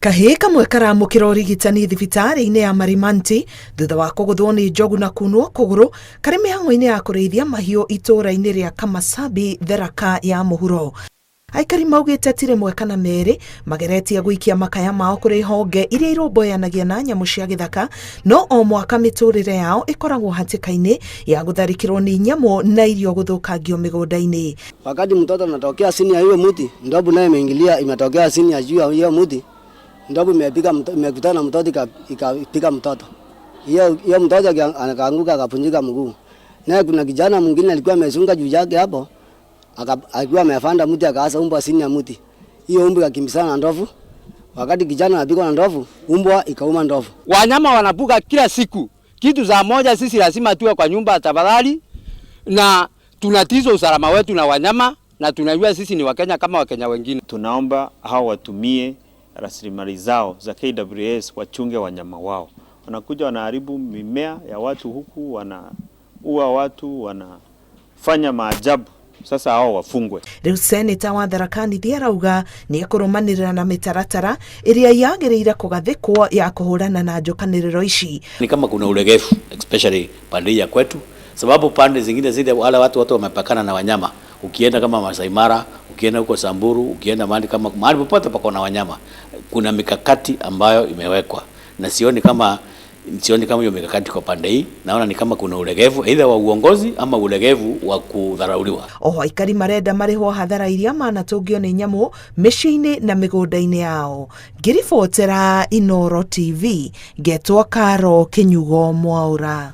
Kahĩĩ kamwe karamũkĩra ũrigitani thibitarĩ-inĩ ya Marimanti thutha wa kũgũthwo nĩ njogu na kunwo kũgũrũ karĩ mĩhang'o-inĩ ya kũrĩithia mahiũ itũũra-inĩ rĩa Kamasabi, Theraka ya Mũhuro. Aikari maugĩte ti rĩmwe kana merĩ mageretie gũikia makaya mao kũrĩ honge iria irũmbũyanagia na nyamũ cia gĩthaka, no o mwaka mĩtũrĩre yao ĩkoragwo hatĩka-inĩ ya gũtharĩkĩrwo nĩ nyamũ na irio gũthũkangio mĩgũnda-inĩ. Wakati mtoto anatokea chini ya hiyo mti, ndovu nayo imeingilia, imetokea chini ya juu ya hiyo mti, ndovu imepiga, imekutana na mtoto, ikapiga mtoto. Hiyo hiyo mtoto akaanguka, akavunjika mguu. Naye kuna kijana mwingine alikuwa amezunga juu yake hapo, alikuwa amepanda mti, akaasa umbwa chini ya mti. Hiyo umbwa ikakimbizana na ndovu. Wakati kijana anapigwa na ndovu, umbwa ikauma ndovu. Wanyama wanapuka kila siku. Kitu za moja, sisi lazima tuwe kwa nyumba tafadhali, na tunatizwa usalama wetu na wanyama, na tunajua sisi ni Wakenya kama Wakenya wengine. Tunaomba hao watumie rasilimali zao za KWS wachunge wanyama wao. Wanakuja wanaharibu mimea ya watu huku, wanaua watu, wanafanya maajabu. Sasa hao wafungwe. Rĩu seneta wa Tharaka Nithi arauga nĩ ekũrũmanĩrĩra na mĩtaratara ĩrĩa yagĩrĩire kũgathĩkwo ya kũhũrana na njũkanĩrĩro ici. Ni kama kuna ulegevu, especially pande hii ya kwetu, sababu pande zingine zile wale watu wamepakana na wanyama. Ukienda kama Masai Mara, ukienda huko Samburu, ukienda mahali kama mahali popote pako na wanyama, kuna mikakati ambayo imewekwa, na sioni kama hiyo mikakati kwa pande hii. Naona ni kama kuna ulegevu either wa uongozi ama ulegevu wa kudharauliwa. Oho aikari marenda marĩhwo hathara iria manatũngio nĩ nyamũ mĩciĩ-inĩ na mĩgũnda-inĩ yao. Ngĩribotera Inooro TV, ngetwo Karo Kĩnyugo Mwaũra.